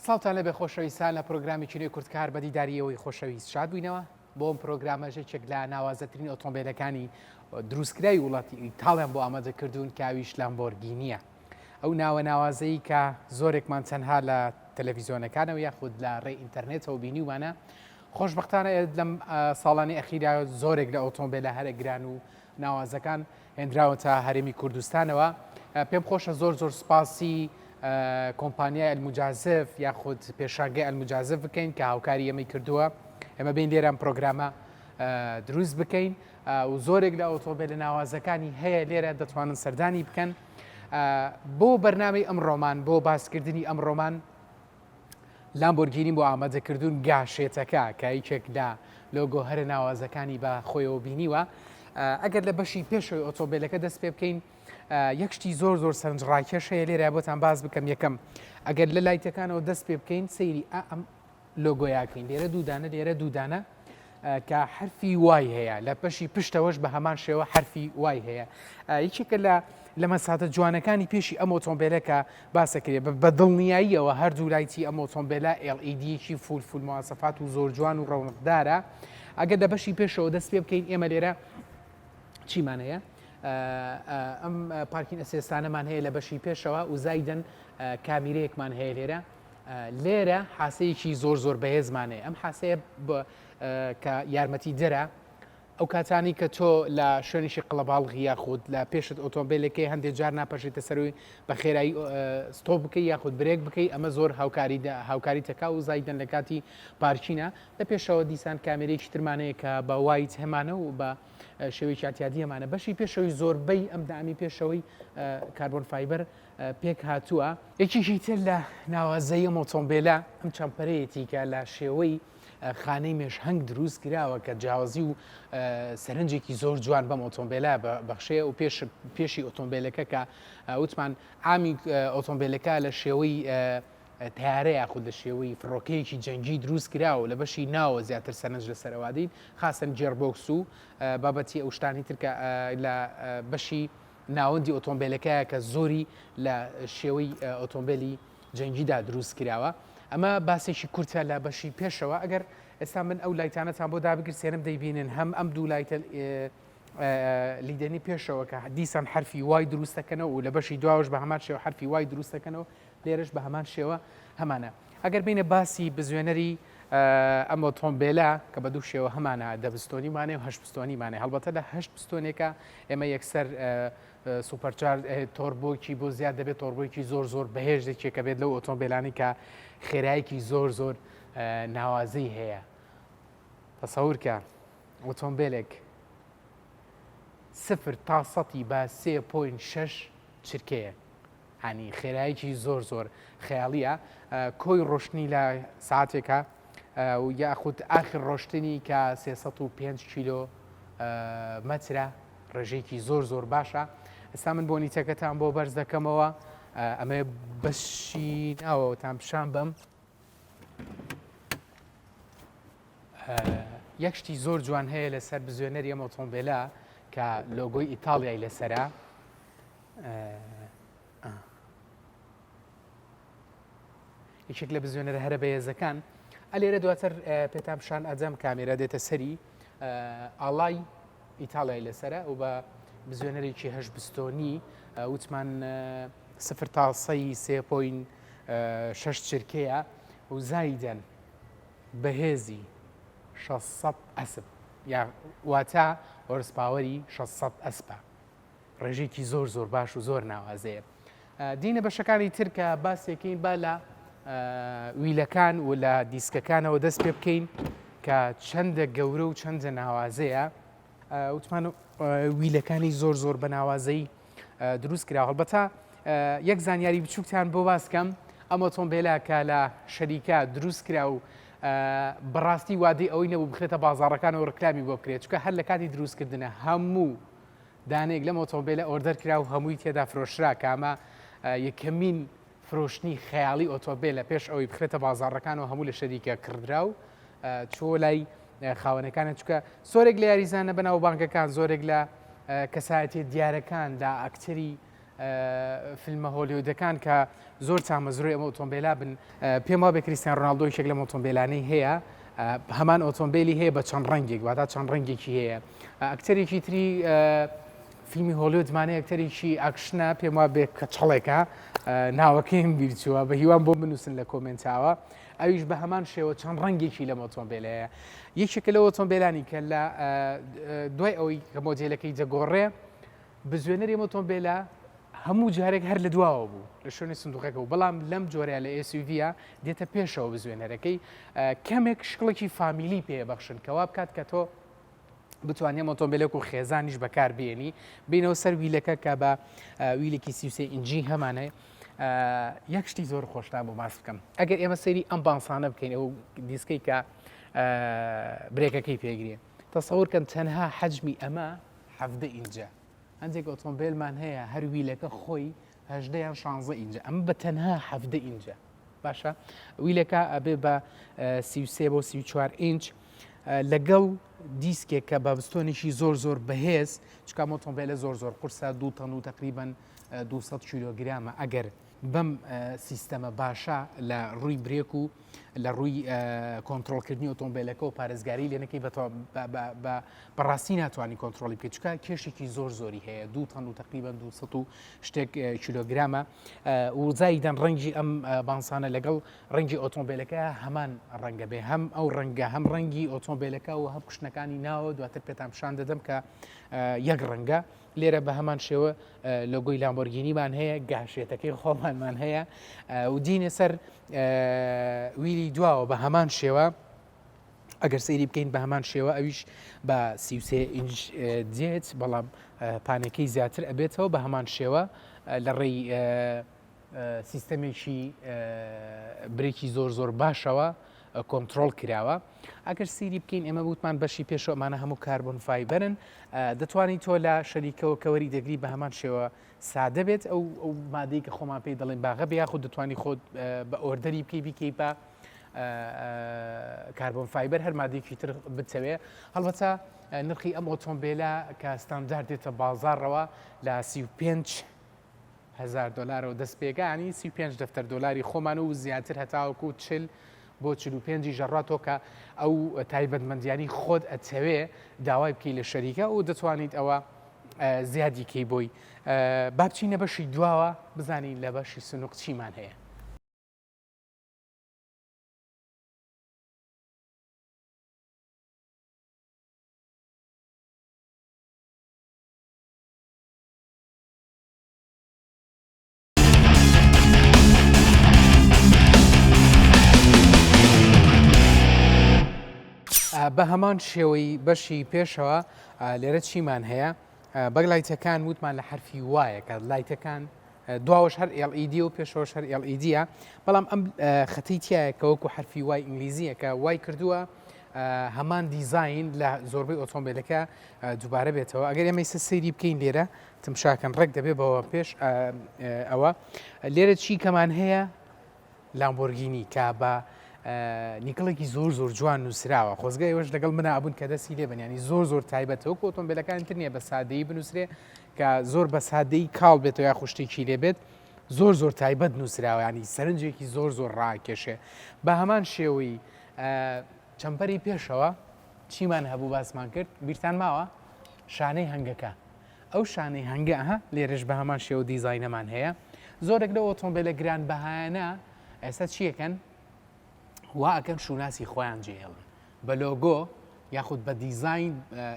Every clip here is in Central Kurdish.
سڵاوتان لەبێ خۆشەویستان لە پرۆگرامێکی نوێی کوردکار بە دیداری ئێوەی خۆشەویست شاد بووینەوە بۆ ئەم پرۆگرامەش یەکێک لە ناوازەترین ئۆتۆمبیلەکانی دروستکراوی وڵاتی ئیتاڵیان بۆ ئامادە کردوون کە ئەویش لامبۆرگینیە ئەو ناوە ناوازەی کە زۆرێکمان تەنها لە تەلەڤیزیۆنەکانەوە یاخود لە ڕێ ئینتەرنێتەوە بینیومانە خۆشبەختانە لەم ساڵانی ئەخیرا زۆرێک لە ئۆتۆمبیلە هەرە گران و ناوازەکان هێنراوەتە هەرێمی کوردستانەوە. پێم خۆشە زۆر زۆر سوپاسی کۆمپانیای ئەلموجازف یاخود پێشانگەی ئەلموجازف بکەین کە هاوکاری ئێمەی کردووە ئێمە بین لێرە ئەم پرۆگرامە دروست بکەین و زۆرێک لە ئۆتۆمبیلە ناوازەکانی هەیە لێرە دەتوانن سەردانی بکەن بۆ بەرنامەی ئەم ڕۆمان بۆ باسکردنی ئەم ڕۆمان لامبۆرگینیم بۆ ئامادەکردوون گاشێتەکە کە یەکێک لە لۆگۆ هەرە ناوازەکانی بە خۆیەوە بینیوە ئەگەر لە بەشی پێشەوەی ئۆتۆمبیلەکە دەست پێ بکەین یەک شتی زۆر زۆر سەرنجڕاکێش هەیە لێرە بۆتان باس بکەم یەکەم ئەگەر لە لایتەکانەوە دەست پێ بکەین سەیری ئەم لۆگۆیاکەین لێرە دوودانە لێرە دوودانە کە حەرفی Y هەیە لە بەشی پشتەوەش بە هەمان شێوە حەرفی Y هەیە یەکێکە لە لە مەساتە جوانەکانی پێشی ئەم ئۆتۆمبیلە کە باسەکرێ بە دڵنیاییەوە هەردوو لایتی ئەم ئۆتۆمبیلە LED یەکی full full مواسەفات و زۆر جوان و ڕەونقدارە ئەگەر لە بەشی پێشەوە دەست پێ بکەین ئێمە لێرە چیمان هەیە ئەم parking assist انەمان هەیە لە بەشی پێشەوە و زایدن کامیرەیەکمان هەیە لێرە لێرە حاسەیەکی زۆر زۆر بەهێزمان هەیە ئەم حاسەیە کە یارمەتی دەرە ئەو کاتانی کە تۆ لە شوێنیشی قەڵەباڵغی یاخود لە پێشت ئۆتۆمبیلەکەی هەندێک جار ناپەشێتە سەروی بە خێرایی stop بکەی یاخود brake بکەی ئەمە زۆر هاوکاری هاوکاری تەکا و زایدن لە کاتی parking ە لە پێشەوە دیسان کامێرێکی ترمانەیە کە بە wide هەمانە و بە شێوەیەکی ئەتیادی هەمانە بەشی پێشەوەی زۆربەی ئەم دامی پێشەوەی carbon fiber پێکهاتووە. یەکێکی تر لە ناوازەی ئەم ئۆتۆمبێلە ئەم چەمپەرەیەتی کە لە شێوەی خانەی مێشهەنگ دروست کراوە کە جیاوازی و سەرنجێکی زۆر جوان بەم ئۆتۆمبێلە بەخشەیە و پێش پێشی ئۆتۆمبێلەکە کە وتمان عامی ئۆتۆمبێلەکە لە شێوەی تیارە یاخود لە شێوەی فڕۆکەیەکی جەنگی دروست کرا و لە بەشی ناوە زیاتر سەرنج لەسەر ئەوادین خاستەن gearbox و بابەتی ئەو شتانی تر کە لە بەشی ناوەندی ئۆتۆمبێلەکەیە کە زۆری لە شێوەی ئۆتۆمبێلی جەنگیدا دروست کراوە. ئەمە باسێکی کورتە لە بەشی پێشەوە. ئەگەر ئێستا من ئەو لایتانەتان بۆ دابگرسێنم دەیبینن هەم ئەم دوو لایتە لیدەنی پێشەوە کە دیسان حرفی Y دروست دەکەنەوە و لە بەشی دواوەش بە هەمان شێوە حرفی Y دروست دەکەنەوە لێرەش بە هەمان شێوە هەمانە. ئەگەر بینە باسی بزوێنەری ئەم ئۆتۆمبێلە کە بە دوو شێوە هەمانە دە پستۆنیمانێ و هەشت پستۆنیمانێ هەڵبەتە لە هەشت پستۆنێکە ئێمە یەکسەر supercharge turbo کی بۆ زیاد دەبێت turbo یەکی زۆر زۆر بەهێز دەچێت کە بێت لەو ئۆتۆمبیلانی کە خێرایەکی زۆر زۆر ناوازەی هەیە تەسەورکە ئۆتۆمبیلێک سفر تا سەتی بە 3.6 چرکەیە یانی خێرایەکی زۆر زۆر خەیاڵیە کۆی ڕۆشتنی لە ساعتێکە و یاخود ئاخر ڕۆشتنی کە 305 کیلۆ مەترە ڕێژەیەکی زۆر زۆر باشە ئێستا من بۆنیتەکەتان بۆ بەرز دەکەمەوە ئەمە بەشی ناوەوەتان پیشان بەم یەک شتی زۆر جوان هەیە لەسەر بزوێنەری ئەم ئۆتۆمبیلە کە لۆگۆی ئیتاڵیای لەسرە یەکێک لە بزوێنەرە هەرە بەهێزەکان ئەلێرە دواتر پێتان پیشان ئەدەم کامێرا دێتە سەری ئاڵای ئیتاڵیای لەسرە و بە بزوێنەرێکی هەش بستۆنی وتمان سفر تا سەی سێ point شەش چرکەیە و زایدەن بەهێزی 600 ئەسپ یا واتە horsepower ی 600 ئەسپە ڕێژەیەکی زۆر زۆر باش و زۆر ناوازەیە. دینە بەشەکانی تر کە باسێکین با لە ویلەکان و لە دیسکەکانەوە دەست پێ بکەین کە چەندە گەورە و چەندە ناوازەیە وتمان ویلەکانی زۆر زۆر بە ناوازەی دروست کرا هەڵبەتە یەک زانیاری بچووکتان بۆ باسکەم ئەم ئۆتۆمبیلە کە لە شەریکە دروست کرا و بەڕاستی وادەی ئەوەی نەبوو بخرێتە بازاڕەکان و ڕکلامی بۆ بکرێت چکە هەر لە کاتی دروستکردنە هەموو دانەیەک لەم ئۆتۆمبێلە order کرا و هەمووی تێدا فرۆشرا کە ئەمە یەکەمین فرۆشتنی خەیاڵی ئۆتۆمبێلە پێش ئەوەی بخرێتە بازاڕەکانەوە هەموو لە شەریکە کڕدرا و چووە لای خاوەنەکانە چکە زۆرێک لە یاریزانە بەناوبانگەکان زۆرێک لە کەسایەتی دیارەکان لە ئەکتەری فیلمە هۆلیودەکان کە زۆر تامەزرۆی ئەمە ئۆتۆمبیلا بن پێم وابێ کریستیان ڕۆناڵدۆ یەکێک لەم ئۆتۆمبیلانەی هەیە هەمان ئۆتۆمبیلی هەیە بە چەند ڕەنگێک واتا چەند ڕەنگێکی هەیە ئەکتەرێکی تری فیلمی هۆلیودمانەیە ئەکتەرێکی ئاکشنە پێم وابێ کە چەڵێکە ناوەکەیم بیرچووە بە هیوام بۆ بنووسن لە کۆمێنتاوە ئەویش بە هەمان شێوە چەند ڕەنگێکی لەم ئۆتۆمبیلەیە یەکێکە لە ئۆتۆمبیلانی کە لە دوای ئەوەی کە مۆدیلەکەی دەگۆڕێ بزوێنەری ئەم ئۆتۆمبیلە هەموو جارێک هەر لە دواوە بوو لە شوێنی سندوقەکە و بەڵام لەم جۆرە لە SUV دێتە پێشەوە بزوێنەرەکەی کەمێک شکڵێکی family پێ بەخشن کەوا بکات کە تۆ بتوانێت ئۆتۆمبیلێک و خێزانیش بەکار بێنی بینەوە سەر ویلەکە کە بە ویلێکی 33 ئینجی هەمانە یەک شتی زۆر خۆشتان بۆ باس بکەم ئەگەر ئێمە سەیری ئەم بانسانە بکەین ئەو دیسکەی کە برێکەکەی پێگرێ تەسەور کەن تەنها حەجمی ئەمە حەڤدە ئینجە هەندێک ئۆتۆمبیلمان هەیە هەر ویلەکە خۆی هەژدە یان شانزە ئینجە ئەمە بە تەنها حەڤدە ئینجە باشە ویلەکە ئەبێ بە 33 بۆ 34 ئینچ لەگەڵ دیسکێک کە بە بستۆنێکی زۆر زۆر بەهێز چکام ئۆتۆمبیلە زۆر زۆر قورسە دوو تەن و تقریبان 200 کیلۆگرامە ئەگەر بەم سیستەمە باشە لە ڕووی برێک و لە ڕووی کۆنترۆڵکردنی ئۆتۆمبیلەکە و پارێزگاری لێ نەکەی بەڕاستی ناتوانانی کۆنترۆڵی بکەیت چکە کێشێکی زۆر زۆری هەیە دوو تەن و تقریبا 200 و شتێک کیلۆگرامە وزای دەن ڕەنگی ئەم بانسانە لەگەڵ ڕەنگی ئۆتۆمبیلەکە هەمان ڕەنگە بێ هەم ئەو ڕەنگە هەم ڕەنگی ئۆتۆمبیلەکە و هەم cushion ەکانی ناوە دواتر پێتان پیشان دەدەم کە یەک ڕەنگە لێرە بە هەمان شێوە لۆگۆی لامبۆرگینیمان هەیە گاشێتەکەی خۆمانمان هەیە و دینە سەر ویلی دواوە بە هەمان شێوە ئەگەر سەیری بکەین بە هەمان شێوە ئەویش بە 33 ئینج دێت بەڵام پانەکەی زیاتر ئەبێتەوە بە هەمان شێوە لە ڕێی سیستەمێکی برێکی زۆر زۆر باشەوە کۆنتترۆل کراوە ئەگەر سیری بکەین ئێمە وتمان بەشی پێشەوە ئەمانە هەموو carbon fiber ن دەتوانیت تۆ لە شەریکەوە کەوەری دەگری بە هەمان شێوە سادە بێت ئەو ئەو مادەی کە خۆمان پێی دەڵێن باغە بێ یاخود دەتوانی خۆت بە order ی بکەی بیکەی بە carbon fiber هەر مادەیەکی تر بتەوێ هەڵبەتە نرخی ئەم ئۆتۆمبیلە کە ستاندارد دێتە بازاڕەوە لە 35 هەزار دۆلارەوە دەست پێکا یانی 35 دەفتەر دۆلاری خۆمان و زیاتر هەتاوەکو 40 بۆ 45 ژەڕا تۆ کە ئەو تایبەتمەندیانی خۆت ئەتەوێ داوای بکەی لە شەریکە و دەتوانیت ئەوە زیادی کەی بۆی با بچینە بەشی دواوە بزانین لە بەشی سنوق چیمان هەیە. بە هەمان شێوەی بەشی پێشەوە لێرە چیمان هەیە بەگ light ەکان وتمان لە حرفی وایە کە light ەکان دواوەش هەر LED و پێشەوەش هەر LED ە بەڵام ئەم خەتی تایە کە وەکو حرفی Y ئینگلیزیە کە وای کردووە هەمان دیزین لە زۆربەی ئۆتۆمبیلەکە دووبارە بێتەوە ئەگەر ئێمە ئیستا سەیری بکەین لێرە تمشاکەن ڕێک دەبێ بەوە پێش ئەوە لێرە چی کەمان هەیە لامبۆرگینی کە بە نیکڵێکی زۆر زۆر جوان نووسراوە خۆزگە ئێوەش لەگەڵ منا ئەبوون کە دەستی لێ بنیانی زۆر زۆر تایبەتە وەکو ئۆتۆمبیلەکانی تر نییە بە سادەیی بنووسرێ کە زۆر بە سادەیی کاڵ بێتەوە یا خوشتێکی لێ بێت زۆر زۆر تایبەت نووسراوە ینی سەرنجێکی زۆر زۆر ڕاکێشێ بە هەمان شێوەی چەمپەری پێشەوە چیمان هەبوو باسمان کرد بیرتان ماوە؟ شانەی هەنگەکە ئەو شانەی هەنگە ئەها لێرەش بە هەمان شێوە دیزاینەمان هەیە زۆرێک لەو ئۆتۆمبیلە گران بەهایانە ئێستا چیەکەن وا ئەکەن شوناسی خۆیان جێهێڵن بە لۆگۆ یاخود بە دیزاین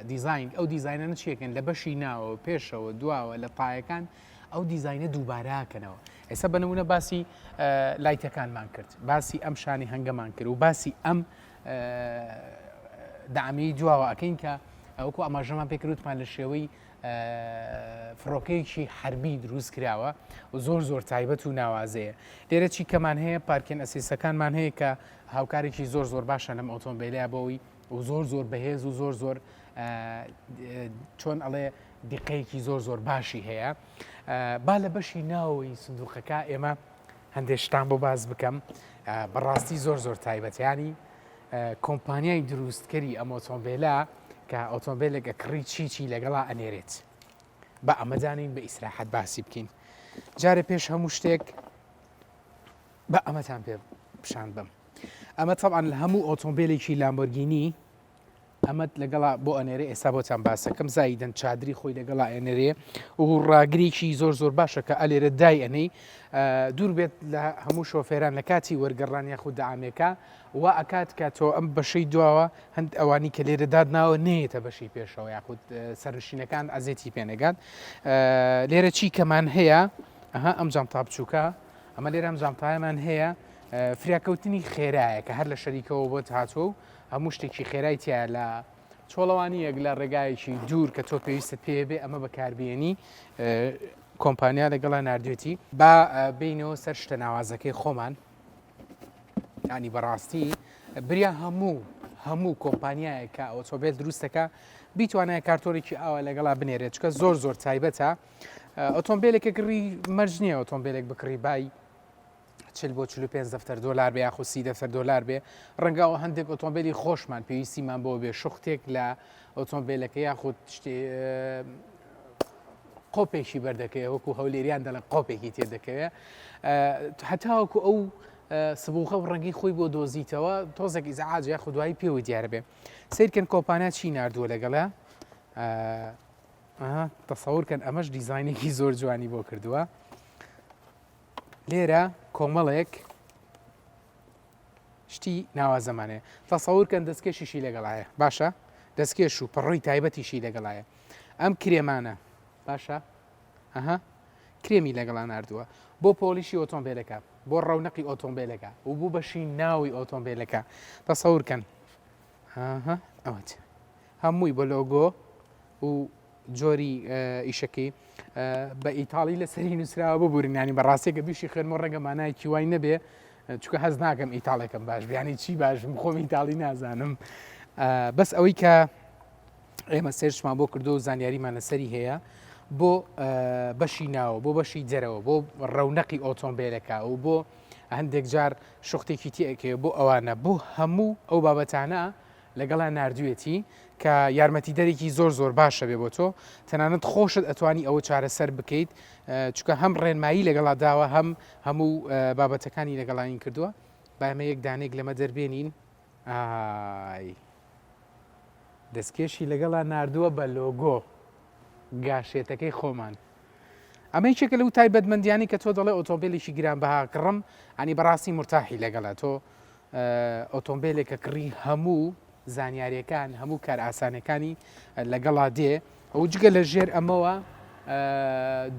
دیزاین ئەو دیزاینانە چیەکەن لە بەشی ناوە پێشەوە دواوە لە تایەکان ئەو دیزاینە دووباراکەنەوە ئێستا بە نمونە باسی light ەکانمان کرد باسی ئەم شانی هەنگەمان کرد و باسی ئەم دامی دواوە ئەکەین کە وەکو ئاماژەمان پێکردوتمان لە شێوەی فڕۆکەیەکی حربی دروست کراوە و زۆر زۆر تایبەت و ناوازەیە لێرە چی کەمان هەیە parking assist ەکانمان هەیە کە هاوکارێکی زۆر زۆر باشە لەم ئۆتۆمبیلە بۆی و زۆر زۆر بەهێز و زۆر زۆر چۆن ئەڵێ دیقەیەکی زۆر زۆر باشی هەیە با لە بەشی ناوەوەی سندوقەکە ئێمە هەندێک شتان بۆ باس بکەم بەڕاستی زۆر زۆر تایبەتیانی کۆمپانیای دروستکەری ئەم ئۆتۆمبیلە کە ئۆتۆمبیلێک ئەکڕی چی چی لەگەڵا ئەنێرێت. بە ئەمەدانین بە ئیسراحەت باسی بکەین جارێ پێش هەموو شتێک بە ئەمەتان پێ پیشان بم ئەمە تەبعەن لە هەموو ئۆتۆمبیلێکی لامبۆرگینی ئەمەت لەگەڵا بۆ ئەنێرێ ئێستا بۆتان باسەکەم زایدەن چادری خۆی لەگەڵا ئەنێرێ و ڕاگرێکی زۆر زۆر باشە کە ئەلێرە دای ئەنەی دوور بێت لە هەموو شۆفێران لە کاتی وەرگەڕان یاخود دەعامێکە و ئەکات کە تۆ ئەم بەشەی دواوە هەند ئەوانی کە لێرە دادناوە نێتە بەشی پێشەوە یاخود سەرنشینەکان ئەزێتی پێنەگات لێرە چی کەمان هەیە ئەها ئەم جامتا بچووکە ئەمە لێرە ئەم جامتایەمان هەیە فریاکەوتنی خێرایە کە هەر لە شەریکەوە بۆت هاتووە و هەموو شتێکی خێرای تایە لە چۆڵەوانیەک لە ڕێگایەکی دوور کە تۆ پێویستت پێ بێ ئەمە بەکاربیێنی کۆمپانیا لەگەڵا نردوێتی با بینەوە سەر شتە ناوازەکەی خۆمان ینی بەڕاستی بریا هەموو هەموو کۆمپانیایە کە ئۆتۆمبیل دروستەکە بیتوانایە کارتۆنێکی ئاوا لەگەڵا بنێرێت چکە زۆر زۆر تایبەتە ئۆتۆمبیلێکە کڕی مەرج نییە ئۆتۆمبیلێک بکڕی بای چل بۆ 45 دەفتەر دۆلار بێ یاخود سی دەفتەر دۆلار بێ ڕەنگاوە هەندێک ئۆتۆمبیلی خۆشمان پێویستیمان بۆ بێ شوختێک لە ئۆتۆمبیلەکە یاخود شتێ قۆپێکی بەردەکەوێ وەکو هەولێریان دەڵێن قۆپێکی تێ دەکەوێ هەتاوەکو ئەو سبوخە و ڕەنگی خۆی بۆ دۆزیتەوە تۆزێک ئیزعاج یاخود دوایی پێوە دیارە بێ سیرکەن کۆمپانیا چی نردووە لەگەڵە تەسەور کەن ئەمەش دیزاینێکی زۆر جوانی بۆ کردووە لێرە کۆمەڵێک شتی ناوازەمانەیە تەسەور کەن دەستکێشیشی لەگەڵایە باشە دەستکێش و پەڕۆی تایبەتیشی لەگەڵایە ئەم کرێمانە باشە ئەها کرێمی لەگەڵا نردووە بۆ پۆلیشی ئۆتۆمبیلەکە بۆ ڕەونەقی ئۆتۆمبیلەکە و بۆ بەشی ناوی ئۆتۆمبیلەکە تەسەور کەن ئەوە هەمووی بە لۆگۆ و جۆری ئیشەکەی بە ئیتاڵی لەسەری نووسراوە ببورن ینی بەڕاستێکە بیشی خوێنمەوە ڕەنگە مانایەکی وای نەبێ چونکە هەز ناکەم ئیتاڵێکم باش بیانی چی باشم خۆم ئیتاڵی نازانم بەس ئەوەی کە ئێمە search مان بۆ کردو و زانیاریمان لەسەری هەیە بۆ بەشی ناوە بۆ بەشی دەرەوە بۆ ڕەونەقی ئۆتۆمبیلەکە و بۆ هەندێک جار شوختێکی تێکەوە بۆ ئەوانە بۆ هەموو ئەو بابەتانە لەگەڵا ناردوێتی کە یارمەتیدەرێکی زۆر زۆر باشە بێ بۆ تۆ تەنانەت خۆشت ئەتوانی ئەوە چارەسەر بکەیت چونکە هەم ڕێنمایی لەگەڵا داوە هەم هەموو بابەتەکانی لەگەڵاین کردووە بامە یەک دانێک لەمە دەربێنین ئای دەستکێشی لەگەڵا ناردووە بە لۆگۆ گاشێتەکەی خۆمان ئەمە یەکێکە لەو تایبەتمەندیانی کە تۆ دەڵێ ئۆتۆمبیلێکی گرانبەها کڕم ئەنی بەڕاستی مرتاحی لەگەڵە تۆ ئۆتۆمبیلێکە کڕی هەموو زانیاریەکان هەموو کار ئاسانەکانی لەگەڵا دێ ئەو جگە لە ژێر ئەمەوە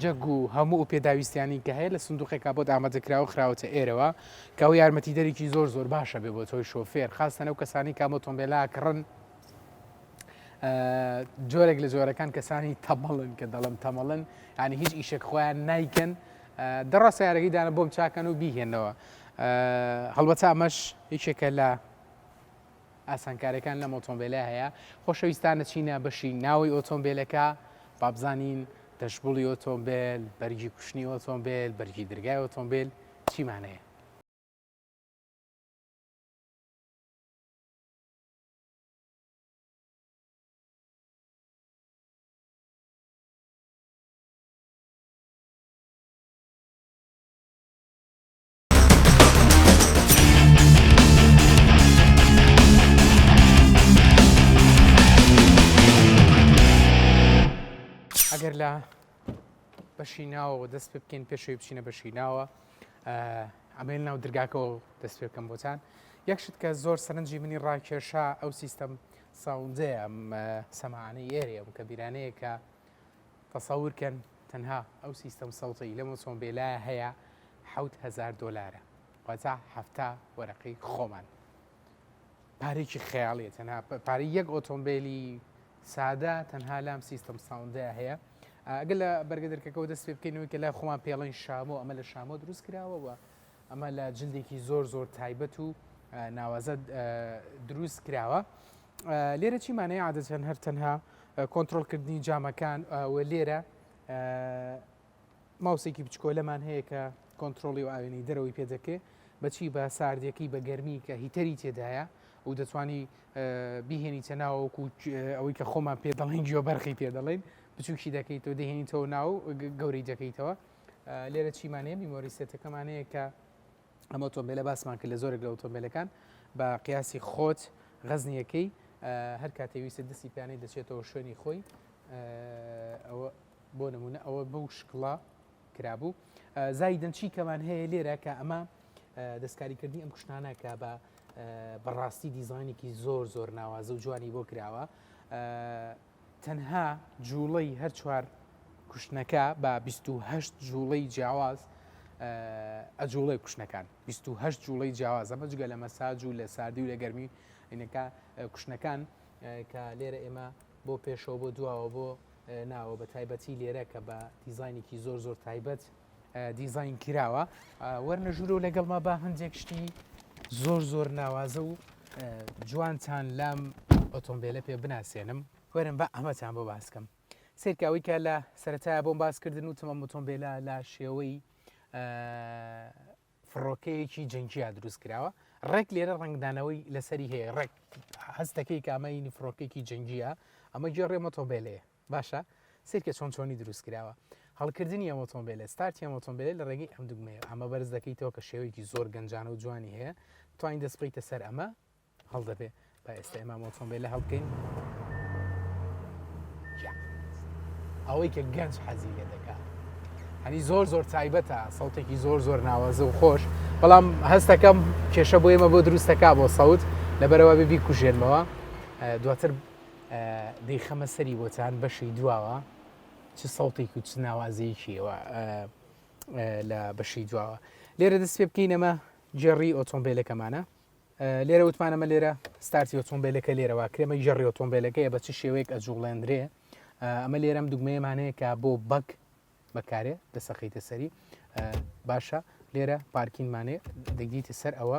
جەگ و هەموو و پێداویستیانی کە هەیە لە سندوقێکا بۆت ئامادەکراوە خراوەتە ئێرەوە کە ئەو یارمەتیدەرێکی زۆر زۆر باشە بێ بۆ تۆی شۆفێر خاستەنە و کەسانی کام ئۆتۆمبیلا کڕن جۆرێک لە جۆرەکان کەسانی تەمەڵن کە دەڵم تەمەڵن ینی هیچ ئیشێک خۆیان نایکەن دەڕا سیارەکەی دانە بۆم چاکەن و بیهێنەوە هەڵبەتە ئەمەش یەکێکە لە ئاسانکاریەکان لەم ئۆتۆمبیلە هەیە خۆشەویستان نەچینە بەشی ناوی ئۆتۆمبیلەکە بابزانین دەشبوڵی ئۆتۆمبیل بەرگی کوشنی ئۆتۆمبیل بەرگی درگای ئۆتۆمبیل چیمان هەیە. ئەگەر لە بەشی ناوەوە دەست پێ بکەین پێشەوەی بچینە بەشی ناوە ئەمەیل ناو درگاکەەوە دەست پێ بکەم بۆتان یەک شت کە زۆر سەرنجی منی ڕاکێشا ئەو سیستەم sound ەیە ئەم سەماعانەی ئێرەیە ئەم کەبیرانەیە کە تەسەور کەن تەنها ئەو سیستەم سەوتەی لەم ئۆتۆمبێلە هەیە 7000 دۆلارە واتە 70 وەرەقەی خۆمان پارێکی خەیاڵیە تەنها پارەی یەک ئۆتۆمبیلی سادە تەنها لام سیستەم sound ەیە هەیە ئەگەر لە بەرگە دەرکەکەەوە دەست پێ بکەینەوەی کە لای خۆمان پێڵین شامۆ ئەمە لە شامۆ دروست کراوە و ئەمە لە جلدێکی زۆر زۆر تایبەت و ناوازە دروست کراوە لێرە چیمانەیە عادەتەن هەر تەنها کۆنترۆڵکردنی جامەکان و لێرە ماوسێکی بچکۆلەمان هەیە کە کۆنترۆڵی و ئاوێنەی دەرەوەی پێ دەکرێت بەچی بە ساردیەکەی بە گەرمی کە heater ی تێدایە و دەتوانی بیهێنیتە ناوەکو ئەوەی کە خۆمان پێ دەڵێن گیۆبەرخی پێ دەڵێن بچووکی دەکەیتەوە دەهێنیتەوە ناو گەورەی دەکەیتەوە لێرە چیمان هەیە memory seat ەکەمان هەیە کە ئەم ئۆتۆمبیلە باسمان کرد لە زۆرێک لە ئۆتۆمبیلەکان بە قیاسی خۆت غەزنیەکەی هەر کاتێ ویست دەستی پیانەی دەچێتەوە شوێنی خۆی ئەوە بۆ نمونە ئەوە بەو شکڵە کرابوو زایدن چی کەمان هەیە لێرە کە ئەمە دەستکاریکردنی ئەم cushion انە کە بە بەڕاستی دیزانێکی زۆر زۆر ناوازە و جوانی بۆ کراوە تەنها جوڵەی هەر چوار cushion ەکە بە 28 جوڵەی جیاواز ئەجوڵێ cushion ەکان 28 جوڵەی جیاواز ئەمە جگە لە مەساج و لە ساردی و لە گەرمی اینەکە cushion ەکان کە لێرە ئێمە بۆ پێشەوە بۆ دواوە بۆ ناوە بە تایبەتی لێرە کە بە دیزاینێکی زۆر زۆر تایبەت دیزاین کراوە وەرنە ژوورەوە لەگەڵما با هەندێک شتی زۆر زۆر ناوازە و جوانتان لام ئۆتۆمبیلە پێ بناسێنم وەرن بە ئەمەتان بۆ باسکەم سیرکەوەی کە لە سەرەتای بۆم باسکردن و تمەم ئۆتۆمبیلە لە شێوەی فڕۆکەیەکی جەنگیا دروست کراوە ڕێک لێرە ڕنگدانەوەی لەسەری هەیە ڕێک هەستەکەی کامەینی فڕۆکێکی جەنگیە ئەمە گێڕێ ئۆتۆمبیلەیە باشە سەیرکە چۆن چۆنی دروست کراوە هەڵکردنی ئەم ئۆتۆمبیلە ستارتی ئەم ئۆتۆمبیلە لە ڕێگەی ئەم دوگمەیە ئەمە بەرز دەکەیتەوە کە شێوەیەکی زۆر گەنجانە و جوانی هەیە توانین دەست بخەیتە سەر ئەمە هەڵدەبێ با ئێستا ئێمە ئەم ئۆتۆمبیلە هەڵبکەین ئەوەی کە گەنج حەزی لێ دەکات هەنی زۆر زۆر تایبەتە سەوتێکی زۆر زۆر ناوازە و خۆش بەڵام هەستەکەم کێشە بۆ ئێمە بۆ دروستەکە بۆ سەوت لەبەرەوە بێ بیکوژێنمەوە دواتر دەیخەمە سەری بۆتان بەشی دواوە چ سەوتێک و چ ناوازەیەکیەوە لە بەشی دواوە لێرە دەست پێ بکەین ئەمە گێڕی ئۆتۆمبیلەکەمانە لێرە وتمانەمە لێرە ستارتی ئۆتۆمبیلەکە لێرەوە کرێمە گێڕی ئۆتۆمبیلەکەیە بە چ شێوەیەک ئەجوڵێندرێ ئەمە لێرەم دوگمەیەمانەیە کە بۆ بەک بەکارێ دەسەخیتە سەری باشە لێرە parking مانێ دەگیتە سەر ئەوە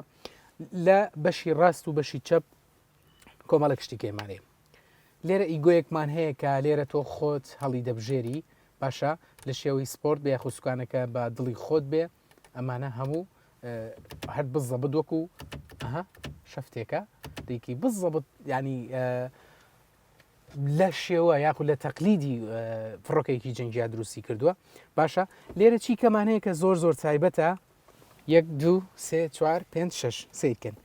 لە بەشی ڕاست و بەشی چەپ کۆمەڵێک شتی کێمان هەیە لێرە eco یەکمان هەیە کە لێرە تۆ خۆت هەڵی دەبژێری باشە لە شێوەی سپۆرت بێ یاخود سوکانەکە بە دڵی خۆت بێ ئەمانە هەموو هەر بزەبت وەکو ئەها shift ێکە دیکی بزەبت ینی لە شێوە یاخود لە تەقلیدی فڕۆکێکی جەنگیا دروستی کردووە باشە لێرە چی کەمان هەیە کە زۆر زۆر تایبەتە یەک دوو سێ چوار پێنج شەش سیرکەن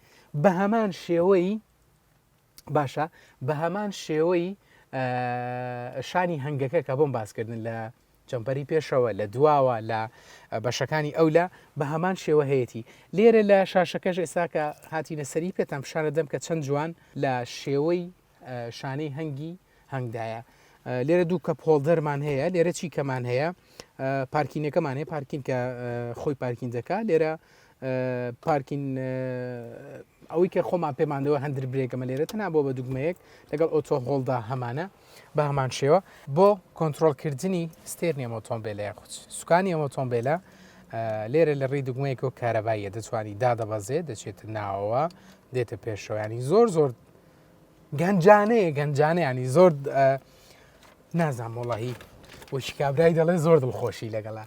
بە هەمان شێوەی باشە بە هەمان شێوەی شانی هەنگەکە کە بۆم باسکردن لە جەمپەری پێشەوە لە دواوە لە بەشەکانی ئەولا بە هەمان شێوە هەیەی لێرە لە شاشەکەش ئێستا کە هاتینە سەری پێتان پیشانە دەم کە چەند جوان لە شێوەی شانەی هەنگی هەنگدایە لێرە دوو cup holder مان هەیە لێرە چی کەمان هەیە parking ەکەمان هەیە parking کە خۆی parking دەکا لێرە parking ئەوەی کە خۆمان پێماندەوە handbrake ەمە لێرە تەنها بۆ بە دوگمەیەک لەگەڵ auto hold دا هەمانە بە هەمان شێوە بۆ کۆنترۆڵکردنی ستێرنی ئەم ئۆتۆمبیلە یاخود سوکانی ئەم ئۆتۆمبیلە لێرە لە ڕێی دوگمەیەکەوە کارەباییە دەتوانی دادەبەزێ دەچێتە ناوەوە دێتە پێشەوە ینی زۆر زۆر گەنجانەیە گەنجانە ینی زۆر نازانم وڵی وەکی کابرای دەڵێ زۆر دڵخۆشی لەگەڵە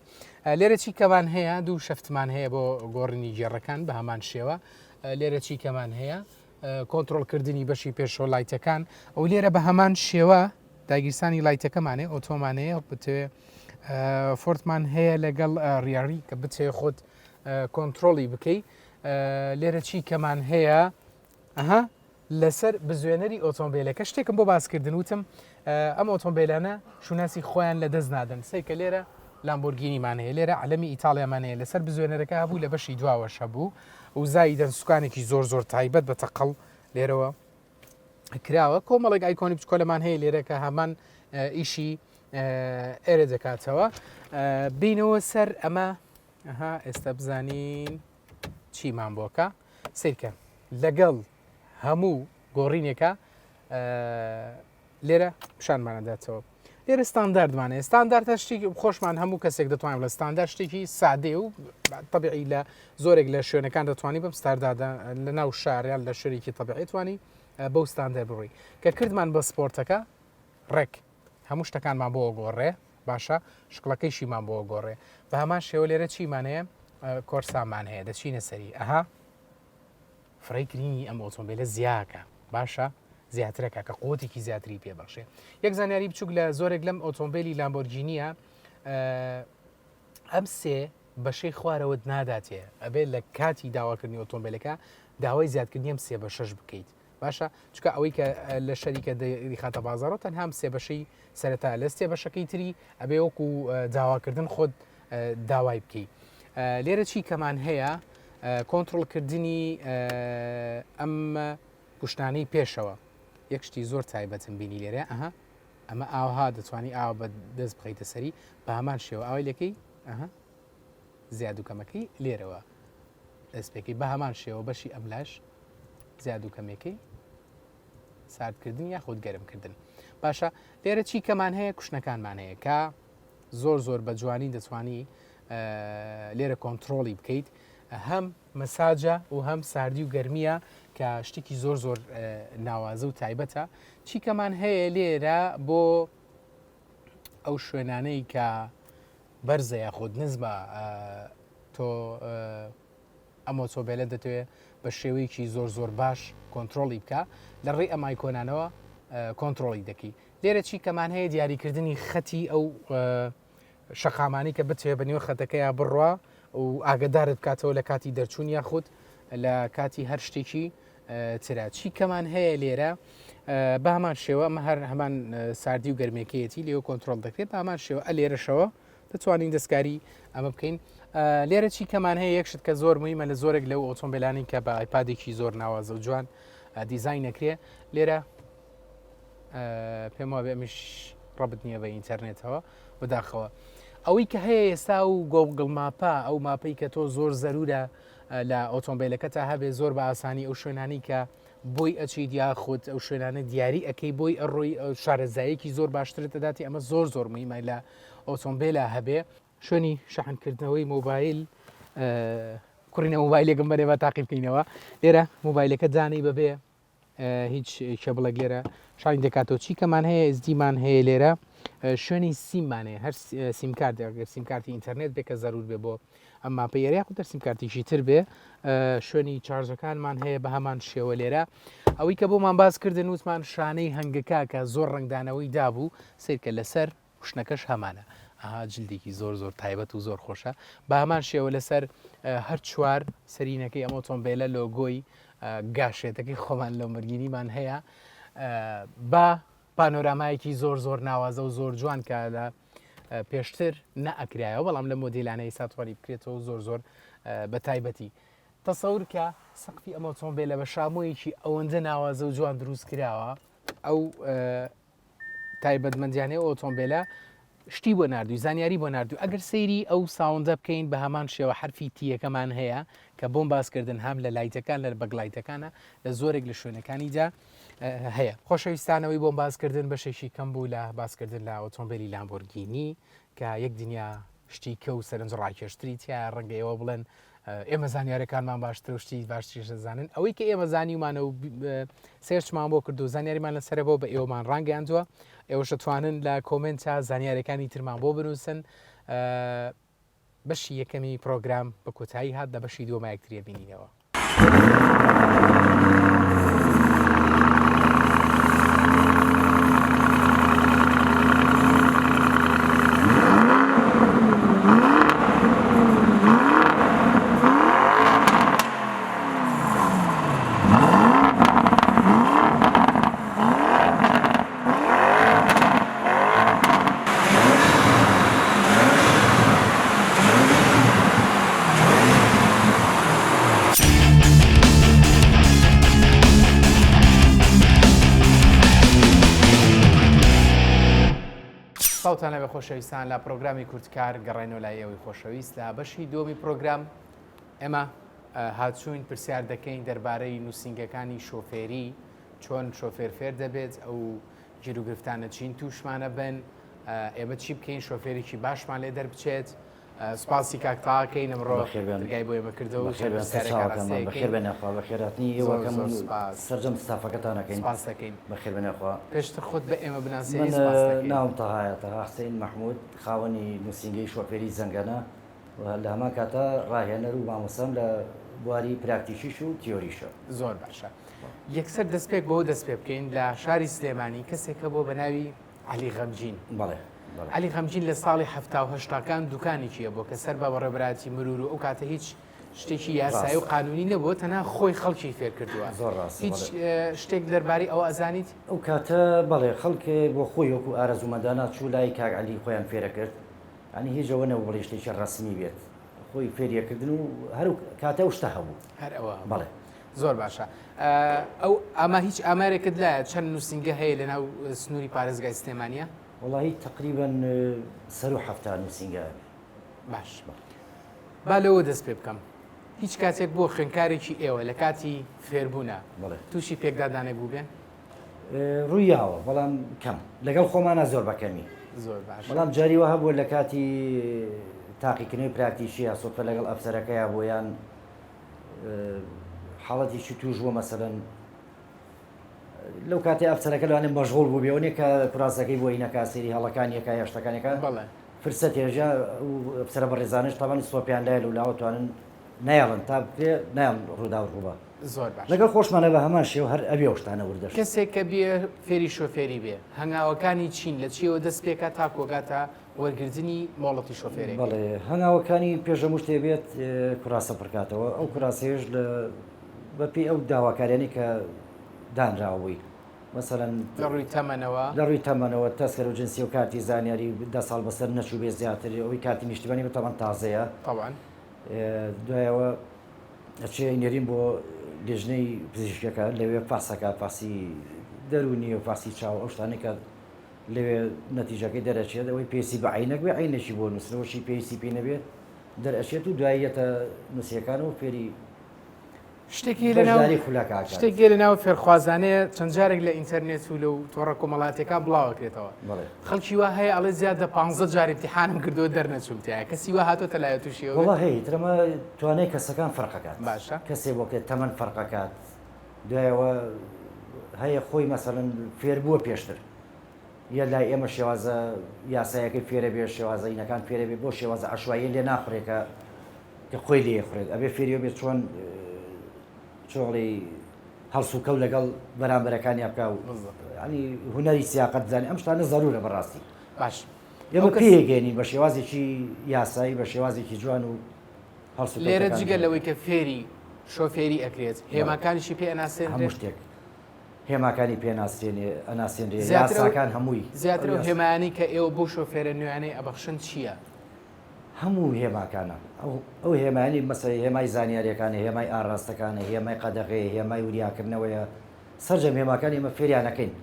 لێرە چی کەمان هەیە دوو shift مان هەیە بۆ گۆڕینی گێڕەکان بە هەمان شێوە لێرە چی کەمان هەیە کۆنترۆڵکردنی بەشی پێشەوە light ەکان ئەو لێرە بە هەمان شێوە داگیرسانی light ەکەمانێ auto مانەیە بتەوێ فۆرتمان هەیە لەگەڵ ڕیاری کە بچێ خۆت کۆنترۆڵی بکەی لێرە چی کەمان هەیە ئەها لەسەر بزوێنەری ئۆتۆمبیلەکە شتێکم بۆ باسکردن وتم ئەم ئۆتۆمبیلانە شوناسی خۆیان لە دەست نادەن سەیرکە لێرە لامبۆرگینیمان هەیە لێرە عەلەمی ئیتاڵیامان هەیە لەسەر بزوێنەرەکە هەبوو لە بەشی دواوەش هەبوو و زایدەن سوکانێکی زۆر زۆر تایبەت بە تەقەڵ لێرەوە کراوە کۆمەڵێک ئایکۆنی بچکۆلەمان هەیە لێرە کە هەمان ئیشی ئێرە دەکاتەوە بینەوە سەر ئەمە ئەها ئێستا بزانین چیمان بۆکە سیرکە لەگەڵ هەموو گۆڕینێکە لێرە پیشانمانەداتەوە لێرە ستانداردمانە ستاندارد شتێکی خۆشمان هەموو کەسێک دەتوانێت لە ستاندار شتێکی سادێ و طبیعی لە زۆرێک لە شوێنەکان دەتوانی بەم ستاردادا لە ناو شاریان لە شوێنێکی طبیعی توانی بەو ستاندەر بڕی کە کردمان بە سپۆرتەکە ڕێک هەموو شتەکانمان بۆ گۆڕێ باشە شکڵەکەیشیمان بۆ گۆڕێ بە هەمان شێوە لێرە چیمان هەیە کۆرسامان هەیە دەچینە سەری ئەها فرەی کرینی ئەم ئۆتۆمبیلە زیاکە باشە. زیاترەکە کە قوتێکی زیاتری پێبەخشێ. یەک زانیاری بچوک لە زۆرێک لەم ئۆتۆمبیلی لامبۆرگینیە ئەم سێ بەشەی خوارەوەت ناداتێ ئەبێت لە کاتی داواکردنی ئۆتۆمبیلەکە داوای زیادکردنی ئەم سێ بەشەش بکەیت باشە چکە ئەوەی کە لە شەریکە دەیخاتە بازاڕەوە تەنها ئەم سێ بەشەی سەرەتا لە سێ بەشەکەی تری ئەبێ وەکو داواکردن خۆت داوای بکەی لێرە چی کەمان هەیە کۆنتترۆلکردنی ئەم کوشتانەی پێشەوە یەک شتی زۆر تایبەتم بینی لێرە ئەها ئەمە ئاوها دەتوانی ئاوا بە دەست بخەیتە سەری بە هەمان شێوە ئاوای لەکەی ئەها زیاد و کەمەکەی لێرەوە دەست پێکەی بە هەمان شێوە بەشی ئەملاش زیاد و کەمێکەی ساردکردن یاخود گەرمکردن باشە لێرە چی کەمان هەیە کوشنەکانمان هەیە کە زۆر زۆر بە جوانی دەتوانی لێرە کۆنتترۆلی بکەیت هەم مەساجە و هەم ساردی و گەرمیە کە شتێکی زۆر زۆر ناوازە و تایبەتە چی کەمان هەیە لێرە بۆ ئەو شوێنانەی کە بەرزە یاخود نزمە تۆ ئەم ئۆتۆمبیلە دەتەوێت بە شێوەیەکی زۆر زۆر باش کۆنتترۆلی بکە لە ڕێی ئەم icon انەوە کۆنتترۆلی دەکەی لێرە چی کەمان هەیە دیاریکردنی خەتی ئەو شەقامانی کە بتەوێت بە نێو خەتەکەیا بڕوا و ئاگدارت بکاتەوە لە کاتی دەرچوون یاخود لە کاتی هەر شتێکی ترا چی کەمان هەیە لێرە بە هەمان شێوە ئەمە هەر هەمان ساردی و گەرمێکەیەتی لێوە کۆنتترۆل دەکرێت بە هەمان شێوە ئە لێرەشەوە دەتوانین دەستکاری ئەمە بکەین لێرە چی کەمان هەیە یەک شت کە زۆر مهمە لە زۆرێک لەو ئۆتۆمبیلانی کە بە ئایپادێکی زۆر ناوازە و جوان دیزین نەکرێ لێرە پێم وابێ ئەمیش ڕەبت نییە بە ئینتەرنێتەوە بەداخەوە ئەوەی کە هەیە ئێستا و گۆگڵ ماپە ئەو ماپەی کە تۆ زۆر زەرورە لە ئۆتۆمبیلەکەتا هەبێ زۆر بە ئاسانی ئەو شوێنانی کە بۆی ئەچیت یاخود ئەو شوێنانە دیاری ئەەکەی بۆی ئەڕۆی شارەزایەکی زۆر باشترت دەداتی ئەمە زۆر زۆر مهمە لە ئۆتۆمبیلە هەبێ شوێنی شەحنکردنەوەی مۆبایل کوڕینە مۆبایلێکم بەرێ بە تاقی بکەینەوە لێرە مۆبایلەکە دانەی بەبێ هیچ cable ێک لێرە شانی دەکاتەوە چی کەمان هەیە SD مان هەیە لێرە شوێنی سیممان هەیە هەر سیمکارت ئەگەر سیمکارتی ئینتەرنێت بێ کە زەرور بێ بۆ ئەم ماپە یاریە یاخود هەر سیمکارتێکی تر بێ شوێنی charge ەکانمان هەیە بە هەمان شێوە لێرە ئەوەی کە بۆمان باس کردن وتمان شانەی هەنگەکە کە زۆر ڕەنگدانەوەی دابوو سیرکە لەسەر cushion ەکەش هەمانە ئەها جلدێکی زۆر زۆر تایبەت و زۆر خۆشە بە هەمان شێوە لەسەر هەر چوار سەرینەکەی ئەم ئۆتۆمبیلە لۆگۆی گاشێتەکەی خۆمان لەمبرگینیمان هەیە بە پانۆرامایەکی زۆر زۆر ناوازە و زۆر جوان کە لە پێشتر نەئەکرایەوە بەڵام لە مۆدیلانەی ساتوانی بکرێتەوە زۆر زۆر بە تایبەتی تەسەور کە سەقفی ئەم ئۆتۆمبیلە بە شامۆیەکی ئەوەندە ناوازە و جوان دروست کراوە ئەو تایبەتمەندیانەی ئەو ئۆتۆمبێلە شتی بۆ ناردووی زانیاری بۆ ناردووی ئەگەر سەیری ئەو sound ە بکەین بە هەمان شێوە حرفی T یەکەمان هەیە کە بۆم باسکردن هەم لە light ەکان لە backlight ەکانە لە زۆرێک لە شوێنەکانیدا هەیە خۆشەویستانەوەی بۆم باسکردن بەشێکی کەم بوو لە باسکردن لە ئۆتۆمبیلی لامبۆرگینی کە یەک دنیا شتی کە و سەرنج ڕاکێشتری تیا ڕەنگە ئێوە بڵێن ئێمە زانیارەکانمان باشتر و شتی باشتریش دەزانن ئەوەی کە ئێمە زانیومانە و search مان بۆ کردو زانیاریمان لەسەر بۆ بە ئێوەمان ڕانگەیاندووە ئێوەش دەتوانن لە comment ا زانیارەکانی ترمان بۆ بنووسن بەشی یەکەمی پرۆگرام بە کۆتایی هات لە بەشی دووەما یەکتریە بینینەوە. سڵاوتان لەبێ خۆشەویستان لە پرۆگرامی کوردکار گەڕێنەوە لای ئێوەی خۆشەویست لە بەشی دووەمی پرۆگرام ئێمە هاتچوین پرسیار دەکەین دەربارەی نووسینگەکانی شۆفێری چۆن شۆفێر فێر دەبێت ئەو گیروگرفتانە چین تووشمانە بن ئێمە چی بکەین شۆفێرێکی باشمان لێ دەربچێت سپاسی کاک تاها کەین ئەمڕۆ دەرگای بۆ ئێمە کردەوە و چەند پرسیارێک ئاراستەی ئەکەین. بەخێربێن یاخوا بەخێرهاتنی زۆر ئێوەکەم زۆر و سپاس. سەرجەم ستافەکەتان ئەکەین. سپاس دەکەین. بەخێربێن یاخوا. پێشتر خۆت بە ئێمە بناسێنی من سپاس دەکەین. ناوم تەهایە، تەها حسین مەحمود، خاوەنی نووسینگەی شۆفێری زەنگەنە و لە هەمان کاتا ڕاهێنەر و مامۆستام لە بواری پراکتیکیش و تیۆریشە. زۆر باشە یەکسەر دەستپێک بەوە دەست پێ بکەین لە شاری سلێمانی کەسێک هەبووە بە ناوی عەلی غەمگین. بەڵێ بەڵێ. عەلی غەمگین لە ساڵی 70 و هەشتاکان دوکانێکی هەبووە کە سەر بە بەڕێوەبەرایەتی مرور و ئەو کاتە هیچ شتێکی یاسایی و ڕاستە. قانونی نەبووە تەنها خۆی خەڵکی فێر کردووە. زۆر ڕاستە هیچ بەڵێ. شتێک دەربارەی ئەوە ئەزانیت؟ ئەو کاتە بەڵێ خەڵک بۆ خۆی وەکوو ئارەزوومەندانە چوو لای کاک عەلی خۆیان فێرەکرد یانی هیچ ئەوە نەبوو بڵێی شتێکی ڕەسمی بێت خۆی فێریەکردن و هەر کاتە ئەو شتە هەبوو. هەر ئەوە هەبوو. بەڵێ. زۆر باشە ئەو ئاما هیچ ئامارێکت لایە چەند نووسینگە هەیە لە ناو سنووری پارێزگای سلێمانە؟ وەڵی تقریبا سەر و 70 نووسینگە باش با لەوە دەست پێ بکەم هیچ کاتێک بۆ خوێنکارێکی ئێوە لە کاتی فێربوونە تووشی پێکدادانێک بوو بێن ڕوویاوە بەڵام کەم لەگەڵ خۆمانە زۆر بەکەمی زۆر باش بەڵام جاری وە هەبوو لە کاتی تاقیکردنەوەی پراکتیشیە سوتفە لەگەڵ ئەفسەرەکەیا بۆ یان حاڵەتێکی توش بووە مەسەلەن لەو کاتی ئەفسەرەکە لەوانێ مەشغوڵ بوو بێ نیە کە کراسەکەی بۆی نەکا سەیری هەڵەکان یەکا یا شتەکانەکە بەڵێ فرسەتێژە و ئەفسەرە بەڕێزانش تاوانی سۆپیان لای لەولاوە توانن نایڵن تا بکرێ نایڵن ڕوودا و ڕووبا زۆر باش لەگەڵ خۆشمانە بە هەمان شێوە هەر ئەبێ ئەو شتانە وردەش. کەسێک کە بێ فێری شۆفێری بێ هەنگاوەکانی چین لە چیەوە دەست پێکا تاکو ئەگاتە وەرگرتنی مۆڵەتی شۆفێرێکی. بەڵێ هەنگاوەکانی پێش هەموو شتێ بێت کوراسە پڕکاتەوە ئەو کوراسەیەش لە بەپێی ئەو داواکاریانەی کە دانراوە بۆی مەسەلەن لە ڕووی تەمەنەوە لە ڕووی تەمەنەوە تەسکەرە و جنسی و کارتی زانیاری دە ساڵ بەسەر نەچوو بێ زیاتر ئەوەی کارتی نیشتیمانی بە تەبعەن تازەیە تەبعەن دوایەوە ئەچێ نێرین بۆ لێژنەی پزیشکەکە لەوێ فاسەکە فاسی دەرونی و فاسی چاو ئەو شتانەی کە لەوێ نەتیجەکەی دەرەچێت ئەوەی پێویستی بە عەینەک بێ عەینەکی بۆ نووسنەوەشی پێویستی پێی نەبێ دەرئەچێت و دوایی یەتە نووسیەکان و فێری شتێکی لەناو بەشداری خولەکە ئەکات. شتێکی لەناو فێرخوازانەیە چەند جارێک لە ئینتەرنێت و لەو تۆڕە کۆمەڵاتیەکان بڵاوەکرێتەوە بەڵێ. خەڵکی وا هەیە ئەڵێ زیاد لە 15 جار ئیمتیحانم کردووە دەرنەچووم تیایا کەسی وا هاتۆتە لایە تووشی ئەوە وەڵا هەیە ئیتر ئەمە توانای کەسەکان فەرقەکات باشە. کەسێ بۆ کە تەمەن فەرقەکات دوایەوە هەیە خۆی مەسەلەن فێربووە پێشتر یە لای ئێمە شێوازە یاسایەکەی فێرە بێ شێوازە ئینەکان فێرە بێ بۆ شێوازە عەشواییە لێ ناخورێ کە کە خۆی لێ خوڕێت ئەبێ فێریەوە بێت چۆن چۆڵی هەڵسوکەوت لەگەڵ بەرامبەرەکانیا بکا و ینی هونەری سیاقەت بزانێ ئەم شتانە زەرورە بەڕاستی باش ئێمە پێگەێنین بە شێوازێکی یاسایی بە شێوازێکی جوان و لێرە جگە لەوەی کە فێری شۆفێری ئەکرێت هێماکانیشی پێ ئەناسێنرێت؟ هەموو شتێک هێماکانی پێ ناسرێنێ ئەناسێنرێ یاساکان هەمووی زیاتر ئەو هێمایانەی کە ئێوە بۆ شۆفێرە نوێیانەی ئەبەخشن چییە؟ هەموو هێماکانە ئەو هێمایانی مەسەلەی هێمای زانیاریەکانە هێمای ئاراستەکانە هێمای قەدەغەیە هێمای وریاکردنەوەیە سەرجەم هێماکانی ئێمە فێریانەکەین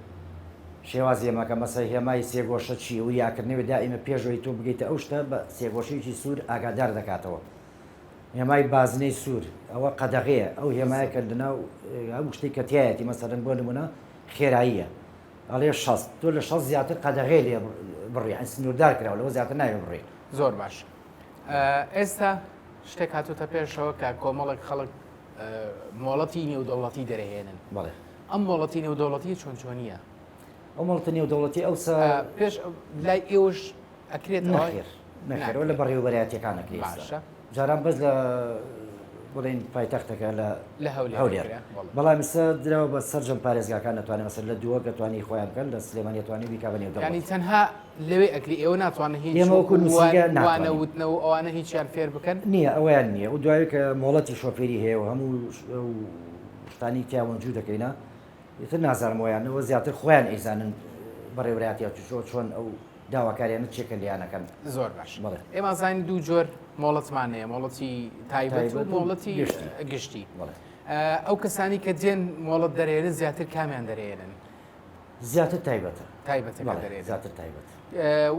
شێوازی هێماکە مەسەلەن هێمای سێگۆشە چییە وریاکردنەوەی دائیمە پێش ئەوەی تۆ بگەیتە ئەو شتە بە سێگۆشەیەکی سوور ئاگادار دەکاتەوە هێمای بازنەی سوور ئەوە قەدەغەیە ئەو هێمایە کە لەناو ئەو شتێک کە تایەتی مەسەلەن بۆ نمونە خێراییە ئەڵێ 60 تۆ لە 60 زیاتر قەدەغەیە لێ بڕی یان سنووردار کراوە لەوە زیاتر ناوێ بڕی زۆر باش ئێستا شتێک هاتوتە پێشەوە کە کۆمەڵێک خەڵک مۆڵەتی نێودەوڵەتی دەرەهێنن بەڵێ ئەم مۆڵەتی نێودەوڵەتی چۆن چۆنیە؟ ئەو مۆڵەتە نێودەوڵەتی ئەوسا پێش لای ئێوەش ئەکرێت نەخێر نەخێرەوە لە بەڕێوەبەرایەتیەکان ئەکرێت باشە جاران بەس لە بڵێن پایتەختەکە لە لە هەولێر بەڵام ئێستا دراوە بە سەرجەم پارێزگاکان دەتوانێت مەسەر لە دووە دەتوانانی خۆیان بکەن لە سلێمانی توانی بیکا بە نێودەوڵەتی ینی تەنها لەوێ ئەکری ئێوە ناتوانن هیچ ئێمە وەکو نووسینگە ناتوانین. وانە وتنەوە ئەوانە هیچیان فێر بکەن؟ نییە ئەوەیان نییە و دوای کە مۆڵەتی شۆفێری هەیە و هەموو ئەو شتانی تیا مەوجود دەکەینە ئیتر نازانم وەیان ئەوە زیاتر خۆیان ئەیزانن بەڕێوەبەرایەتی هاتوچۆ چۆن ئەو داواکاریانە چیە کە لێیان ئەکەن. زۆر باش بەڵێ. ئێمە ئەزانین دوو جۆر مۆڵەتمان هەیە مۆڵەتی تایبەت و تایبەت و مۆڵەتی گشتی. گشتی. بەڵێ. ئەو کەسانی کە دێن مۆڵەت دەرێنن زیاتر کامیان دەرێنن؟ زیاتر تایبەتە. تایبەتەکە بەڵێ دەرێنن. زیاتر تایبەت.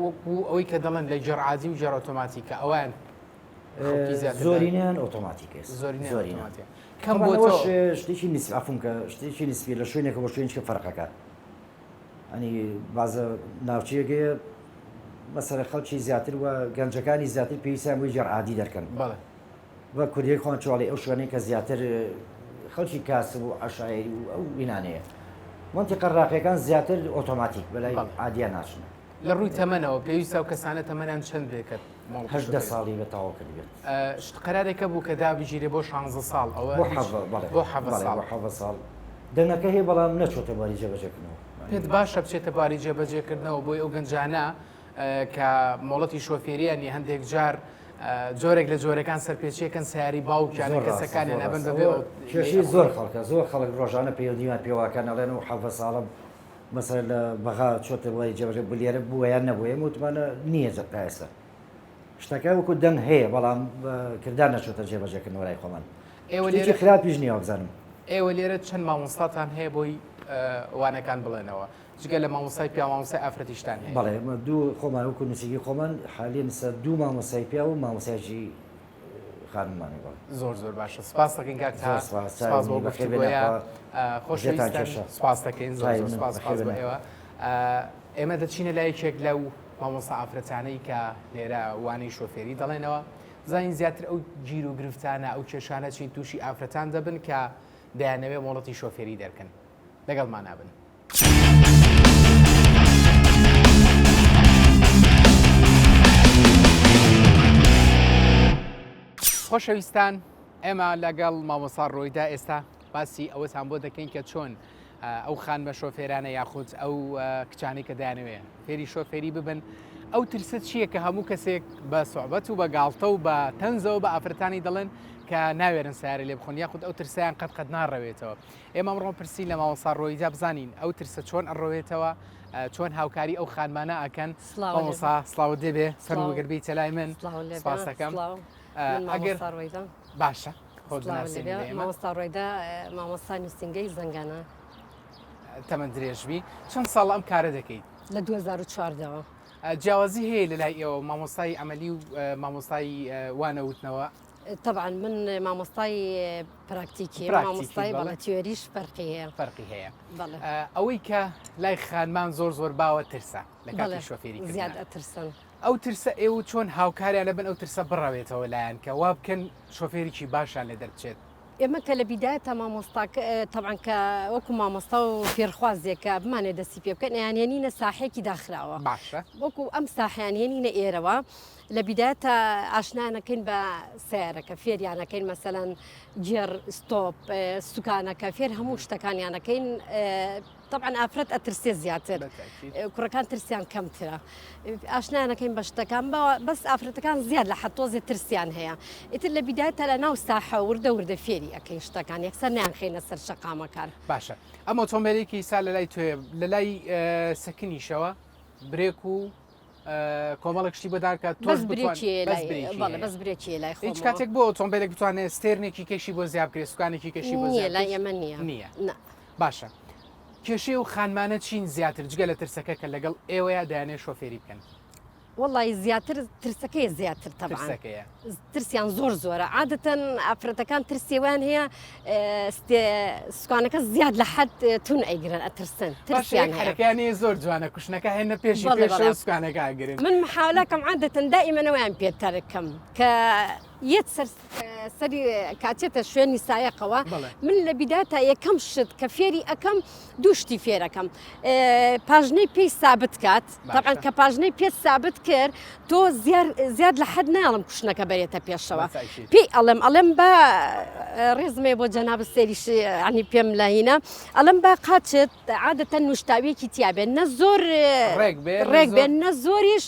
وەکو ئەوەی کە دەڵێن لە گێڕ عادی و گێڕ ئۆتۆماتیکە ئەوان خەڵکی زیاتر زۆرینەیان ئۆتۆماتیکە. زۆرینەیان زۆرینە. ئۆتۆماتیکە. کەم طبعاً بۆ ئەوەش تۆ. شتێکی نسبی عەفوم کە شتێکی نسبیە لە شوێنێکە بۆ شوێنێکی فەرقەکە. ئەنی بازە ناوچەیەک هەیە مەسەلە خەڵکی زیاتر و گەنجەکانی زیاتر پێویستیان بۆی گێڕ عادی دەرکەن. بەڵێ. بە کوردیەک خۆیان چۆڵی ئەو شوێنەی کە زیاتر خەڵکی کاسب و عەشایری و ئەو ئینانەیە. مەنتیقە ڕاقیەکان زیاتر ئۆتۆماتیک بەلای بەڵێ. عادیان ناچن. لە ڕووی تەمەنەوە پێویستە ئەو کەسانە تەمەنیان چەند بێ کە مۆڵەتی 18 ساڵی بە تەواو کردبێت. شت قەرارێکە بوو کە دابگیرێ بۆ شانزە ساڵ ئەوە بۆ حەڤە بەڵێ بۆ حەڤە بەڵێ ساڵ. بۆ حەڤە ساڵ دەنگەکە هەیە بەڵام نەچۆتە بواری جێبەجێکردنەوە. پێت باشە بچێتە بواری جێبەجێکردنەوە بۆی ئەو گەنجانە کە مۆڵەتی شۆفێریان نیە هەندێک جار جۆرێک لە جۆرەکان سەرپێچیەکەن سیاری باوکیان زۆر ڕاستە کەسەکانیان زۆر ئەبن ڕاستە بەبێ ئەوە کێشەی زۆر خەڵکە زۆر خەڵک ڕۆژانە پەیوەندیمان پێواکەن ئەڵێن ئەو حەڤە ساڵە مەسەلەن لە بەغا چۆتە بواری جێبەجێ بلێرە بووە یان نەبووە ئێمە وتمانە نییە تا ئێستا شتەکە وەکو دەنگ هەیە بەڵام کردار نەچۆتە جێبەجێکردنەوە لای خۆمان ئێوە شتێکی لێرە خراپیش نییە وابزانم. ئێوە لێرە چەند مامۆستاتان هەیە بۆی وانەکان بڵێنەوە جگە لە مامۆستای پیاو مامۆستای ئافرەتیشتان هەیە؟ بەڵێ ئێمە دوو خۆمان وەکو نووسینگەی خۆمان حالیەن ئێستا دوو مامۆستای پیاو و مامۆستایەکی خانممان هەیە بەڵێ. زۆر زۆر باشە سپاس دەکەین کاک زۆر تا سپاس سپاس چاوی بۆ منی بەخێر بێن گفتوگۆیە ئەخوا ژێتان خۆشەویستان کێشە سپاس دەکەین زۆر چاوی زۆر منن سپاس بەخێر سپاس بۆ بێن ئێوە ئێمە دەچینە لای یەکێک لەو مامۆستا ئافرەتانەی کە لێرە وانەی شۆفێری دەڵێنەوە بزانین زیاتر ئەو گیر و گرفتانە ئەو کێشانە چین تووشی ئافرەتان دەبن کە دەیانەوێ مۆڵەتی شۆفێری دەرکەن لەگەڵمانا بن. خۆشەویستان ئێمە لەگەڵ مامۆستا ڕۆیدا ئێستا باسی ئەوەتان بۆ دەکەین کە چۆن ئەو خانمە شۆفێرانە یاخود ئەو کچانەی کە دایانەوێ فێری شۆفێری ببن ئەو ترسە چییە کە هەموو کەسێک بە سوعبەت و بە گاڵتە و بە تەنزەوە بە ئافرەتانی دەڵێن کە ناوێرن سیارە لێ بخۆن یاخود ئەو ترسیان قەت قەت ناڕەوێتەوە ئێمە ئەمڕۆ پرسین لە مامۆستا ڕۆیدا بزانین ئەو ترسە چۆن ئەڕەوێتەوە چۆن هاوکاری ئەو خانمانە ئەکەن مامۆستا سڵاوت لێبێ فەرموو گەر بێیتە لای من سپاس دەکەم ئەگەر باشە خۆت بناسێنی بە ئێمە. مامۆستا ڕۆیدا مامۆستا نووسینگەی زەنگانە. تەمەن درێژ بی چەند ساڵە ئەم کارە دەکەیت؟ لە 2014ەوە. جیاوازی هەیە لە لای ئێوە مامۆستای عەمەلی و مامۆستای وانە وتنەوە؟ تەبعەن من مامۆستای پراکتیکی مامۆستای بەڵێ تیۆریش فەرقی هەیە. فەرقی هەیە. ئەوەی کە لای خانمان زۆر زۆر باوە ترسە لە کاتی شۆفێری کردن. زیاد ئەترسن. ئەو ترسە ئێوە چۆن هاوکاریان ئەبن ئەو ترسە بڕەوێتەوە لایان کە وا بکەن شۆفێریکی باشیان لێ دەربچێت؟ ئێمە کە لە بیدایەتا مامۆستا تەبعەن کە وەکو مامۆستا و فێرخوازێک کە بمانێ دەستی پێ بکەن ئەیانهێنینە ساحەیەکی داخراوە باشە. وەکو ئەم ساحەیان هێنینە ئێرەوە لە بیدایەتا ئاشنایانەکەین بە سەیارەکە فێریانەکەین مەسەلەن گێڕ stop سوکانەکە فێر هەموو شتەکانیانەکەین تەبعەن ئافرەت ئەترسێ زیاتر کوڕەکان ترسیان کەمترە ئاشنانەکەین بە شتەکان بەس ئافرەتەکان زیاد لە حەتۆزێ ترسیان هەیە ئیتر لە بیدای تا لە ناو ساحە وردە وردە فێری ئەەکەین شتەکان یەکسەر نیان خەینە سەر شەقامەکان باشە ئەم ئۆتۆمبیلێکی سا لە لای توێ لە لای سەکنیشەوە برێک و کۆمەڵێک شتی بۆ داکات تۆش بەس برێکی لای هیچ کاتێک بۆ ئۆتۆمبیلێک بتوانێت ستێرنێکی کەشی بۆ زیاد بکرێت سوکانێکی کەشی بۆ نییە لای ئێمە نییە نییە باشە کێشەی ئەو خانمانە چین زیاتر جگە لە ترسەکە کە لەگەڵ ئێوەیە دەیانەوێت شۆفێری بکەن؟ وەڵی زیاتر ترسەکەیە زیاتر تەبعەن ترسەکەیە ترسیان زۆر زۆرە عادەتەن ئافرەتەکان ترسیوان هەیە سوکانەکە زیاد لە حەد تون ئەیگرن ئەترسن ترسیان هەیە حرەکەیان زۆر جوانە کوشنەکە هێنە پێشی پێشەوە سوکانەکە ئەگرن من محاولەکەم عادەتەن دائیمەنەوەیان پێ تەرکەم کە یەت سەر سەری کاتێتە شوێنی سایەقەوە من لە بیداتا یەکەم شت کە فێری ئەەکەم دوو شتی فێرەکەم پاژنەی پێی سابت کات تەبعەن کە پاژنەی پێ سابت کرد تۆ زیاد لە حەد ناڵم کوشنەکە بەرێتە پێشەوە پێی ئەڵێم ئەڵێم بە ڕێزمێ بۆ جەناب سێریش ینی پێم لەهینە ئەڵم بە قاچت عادەتەن نوشتاویەکی تیابێت نە زۆر ڕێک بێت نە زۆریش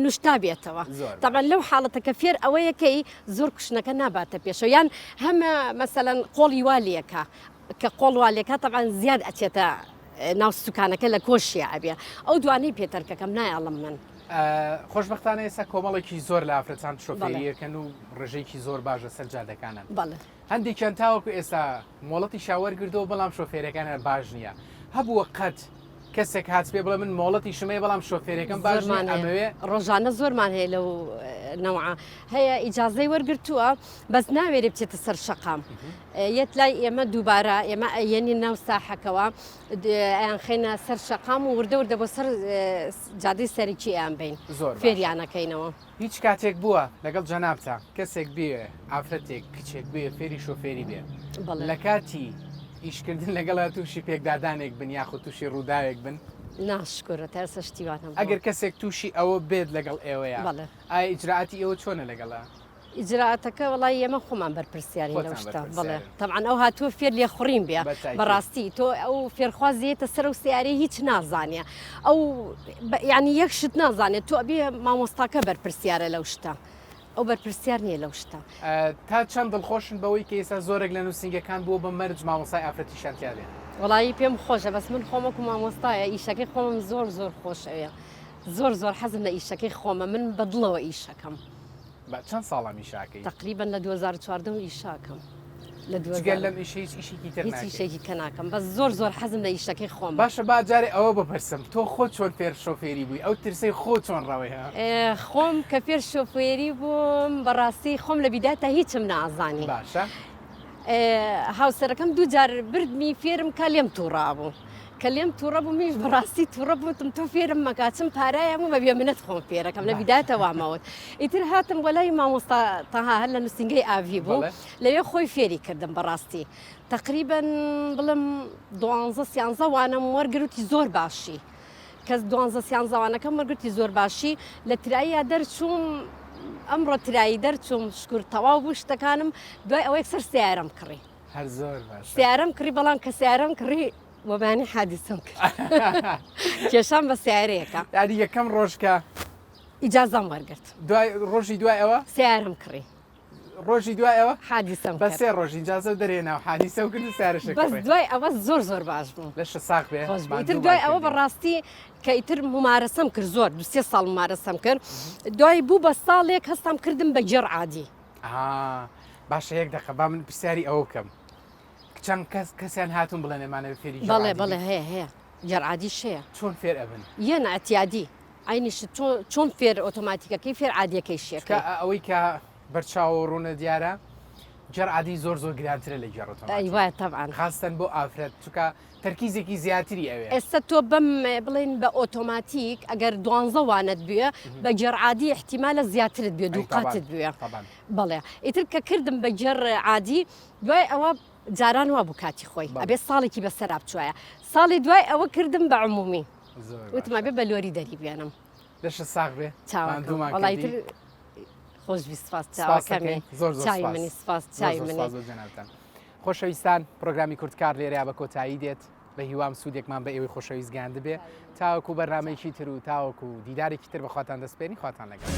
نوشتا بێتەوە تەبعەن لەو حاڵەتە کە فێر ئەوەیەکەی زۆر کوشنەکە ناباتە پێشەوە یان هەمە مەسەلەن قۆڵی وا لەکە کە قۆڵ وا لەکە تەبعەن زیاد ئەچێتە ناو سوکانەکە لە کۆشیا ئەبێ ئەو دوانەی پێتەرکەکەم نایەڵم من. خۆشبەختانە ئێستا کۆمەڵێکی زۆر لە ئافرەتان شۆفێریەکەن و ڕێژەیەکی زۆر باش لەسەر جادەکانن. بەڵێ. هەندێکیان تاوەکو ئێستا مۆڵەتیشیان وەرگرتووە بەڵام شۆفێرەکانیان باش نییە هەبووە قەت کەسێک هاتبێ بڵێ من مۆڵەتیشم هەیە بەڵام شۆفێرەکەم باش نییە زۆرمان هەیە. ئەمەوێ ڕۆژانە زۆرمان هەیە لەو نەوعە هەیە ئیجازەی وەرگرتووە بەس ناوێرێ بچێتە سەر شەقام یەت لای ئێمە دووبارە ئێمە ئەیەنین ناو ساحەکەوە ئەیانخەینە سەر شەقام و وردە وردە بۆ سەر جادەی سەرەکی ئەیان بەین زۆر باشە. فێریانەکەینەوە. هیچ کاتێک بووە لەگەڵ جەنابتا کەسێک بێ ئافرەتێک کچێک بێ فێری شۆفێری بێ بەڵێ. لە کاتی ئیشکردن لەگەڵا تووشی پێکدادانێک بن یاخود تووشی ڕووداوێک بن؟ نا شکورە تا ئێستا شتی وا نەبووە. ئەگەر کەسێک تووشی ئەوە بێت لەگەڵ ئێوەیا بەڵێ. ئایا ئیجرائاتی ئێوە چۆنە لەگەڵا؟ ئیجرائاتەکە وەڵای ئێمە خۆمان بەرپرسیارین لەو خۆتان شتە بەڵێ بەرپرسیارن. تەبعەن ئەو هاتووە فێر لێخوڕین بێ بە تاکید. بەڕاستی تۆ ئەو فێرخواز یێتە سەر ئەو سەیارەی هیچ نازانێ ئەو بە یانی یەک شت نازانێ تۆ ئەبێ مامۆستاکە بەرپرسیارە لەو شتە ئەو بەرپرسیار نییە لەو شتە. تا چەند دڵخۆشن بەوەی کە ئێستا زۆرێک لە نووسینگەکان بووە بە مەرج مامۆستای ئافرەتیشیان تیا بێ؟ وەڵایی پێم خۆشە بەس من خۆم وەکو مامۆستایە ئیشەکەی خۆمم زۆر زۆر خۆشەوێ زۆر زۆر حەزم لە ئیشەکەی خۆمە من بە دڵەوە ئیشەکەم. بە چەند ساڵە ئەم ئیشە ئەکەی؟ تەقریبەن لە 2014 وە ئیشە ئەکەم. لە جگە لەم ئیشە هیچ ئیشێکی تر هیچ ناکەی؟ ئیشێکی کە ناکەم بەس زۆر زۆر حەزم لە ئیشەکەی خۆمە. باشە با جارێ ئەوە بپرسم تۆ خۆت چۆن فێر شۆفێری بووی ئەو ترسەی خۆت چۆن ڕەوەیە؟ خۆم کە فێر شۆفێری بووم بەڕاستی خۆم لە بیدایەتا هیچم نازانی. باشە. هاوسەرەکەم دوو جار بردمی فێرم کا لێم تووڕا بوو. کە لێم تووڕە بوو منیش بەڕاستی تووڕە بووتم تۆ فێرم مەکە چم پارایە بوو بە بێ منەت خۆم فێرەکەم لە بیدایەتە وامەوت ئیتر هاتم بۆ لای مامۆستا تەها هەر لە نووسینگەی ئاڤی بوو لەوێ خۆی فێری کردم بەڕاستی تقریبا بڵم دوانزە سیانزە وانەم وەرگرتی زۆر باشی کەس دوانزە سیانزەوانەکەم وەرگرتی زۆر باشی لە تراییا دەرچووم ئەمڕۆ ترایی دەرچووم شکر تەواو بوو شتەکانم دوای ئەوەیەک سەر سیارەم کڕی هەر زۆر باشە. سیارەم کڕی بەڵام کە سیارەم کڕی وەبانی حادیسەم کرد کێشام بە سیارەیەکە. یانی یەکەم ڕۆژ کە ئیجازەم وەرگرت. دوای ڕۆژی دوای ئەوە؟ سیارەم کڕی. ڕۆژی دوای ئەوە؟ حادیسەم بە سێ ڕۆژ ئیجازە دەرهێنا و حادیسە و کرد و سیارەشت بەس کڕی. دوای ئەوە زۆر زۆر باش بووم. لەشت ساغ بێ. خۆش بێ. ئیتر دوای ئەوە بەڕاستی کە ئیتر مومارەسەم کرد زۆر دو سێ ساڵ مومارەسەم کرد دوای بوو بە ساڵێک هەستام کردم بە گێڕ عادی. ئا باشە یەک دەقە با من پرسیاری ئەوە بکەم کچان کەس کەسیان هاتوون بڵێن ئەمانەوێ فێری بەڵێ جەرعادی بەڵێ بین؟ هەیە هەیە جەرعادیش هەیە چۆن فێر ئەبن؟ یەن ئەتیادی عەینی شت چۆن چۆن فێر ئۆتۆماتیکەکەی فێر عادیەکەی چونکە شیەکەی. ئەوەی کە بەرچاو و ڕوونە دیارە جەرعادی زۆر زۆر گرانترە لە گێڕ ئەی ئۆتۆماتیک وایە تەبعەن. خاستەن بۆ ئافرەت چونکە تەرکیزێکی زیاتری ئەوێ. ئێستا تۆ بەم بڵێین بە ئۆتۆماتیک ئەگەر دوانزە وانەت بوێ بە گێڕ عادی ئیحتیمالە زیاترت بوێ ئەی دوو تەبعەن قاتت بوێ تەبعەن. بەڵێ ئیتر کە کردم بە گێڕ عادی دوای ئەوە جاران وابوو کاتی خۆی بەڵێ. ئەبێ ساڵێکی بەسەرا بچوایە ساڵی دوای ئەوە کردم بە عمومی زۆر وتم باشە. ئەبێ بە لۆری دەری بێنم. لەشت ساغ بێ چاوەکەم ماندوومان وەڵا کردی. ئیتر خۆشبی سپاس سپاس چاوەکەمی دەکەین زۆر زۆر چاوی سپاس. منی سپاس زۆر چاوی زۆر منی. سپاس بۆ جەنابتان. خۆشەویستان پرۆگرامی کوردکار لێرەیا بە کۆتایی دێت بە هیوام سوودێکمان بە ئێوەی خۆشەویست گەیاندبێ تاوەکو بەرنامەیەکی تر و تاوەکو دیدارێکی تر بەخواتان دەسپێرین خواتان لەگەڵ.